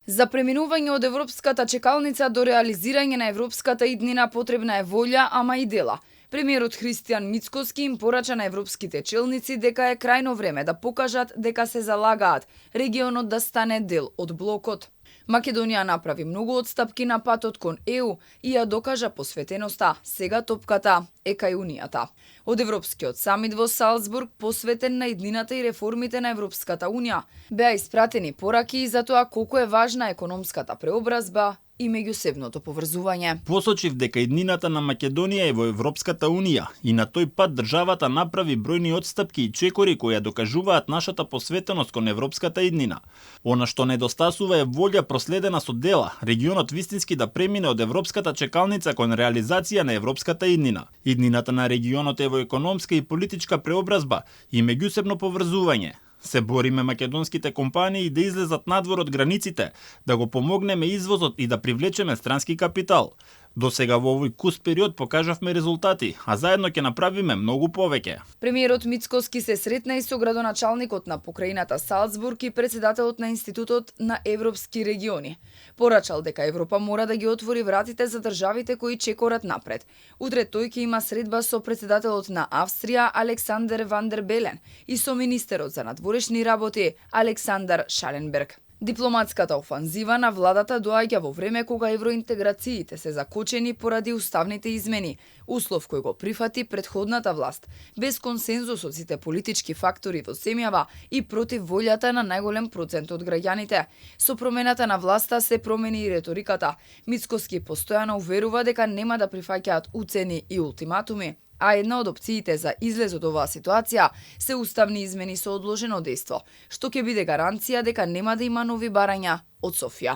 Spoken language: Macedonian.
За преминување од европската чекалница до реализирање на европската иднина потребна е волја, ама и дела. Премиерот Христијан Мицкоски им порача на европските челници дека е крајно време да покажат дека се залагаат регионот да стане дел од блокот. Македонија направи многу отстапки на патот кон ЕУ и ја докажа посветеноста. Сега топката е кај Унијата. Од Европскиот самит во Салцбург, посветен на иднината и реформите на Европската Унија, беа испратени пораки и за тоа колку е важна економската преобразба и меѓусебното поврзување. Посочив дека иднината на Македонија е во Европската Унија и на тој пат државата направи бројни отстапки и чекори кои ја докажуваат нашата посветеност кон европската иднина. Она што недостасува е волја проследена со дела, регионот вистински да премине од европската чекалница кон реализација на европската иднина. Иднината на регионот е во економска и политичка преобразба и меѓусебно поврзување. Се бориме македонските компании да излезат надвор од границите, да го помогнеме извозот и да привлечеме странски капитал. До сега во овој кус период покажавме резултати, а заедно ќе направиме многу повеќе. Премиерот Мицкоски се сретна и со градоначалникот на покрајната Салцбург и председателот на Институтот на европски региони. Порачал дека Европа мора да ги отвори вратите за државите кои чекорат напред. Утре тој ќе има средба со председателот на Австрија Александер ван дер Белен и со министерот за надворешни работи Александар Шаленберг. Дипломатската офанзива на владата доаѓа во време кога евроинтеграциите се закочени поради уставните измени, услов кој го прифати претходната власт, без консензус од сите политички фактори во земјава и против волјата на најголем процент од граѓаните. Со промената на власта се промени и реториката. Мицкоски постојано уверува дека нема да прифаќаат уцени и ултиматуми, а една од опциите за излез од оваа ситуација се уставни измени со одложено дејство, што ќе биде гаранција дека нема да има нови барања од Софија.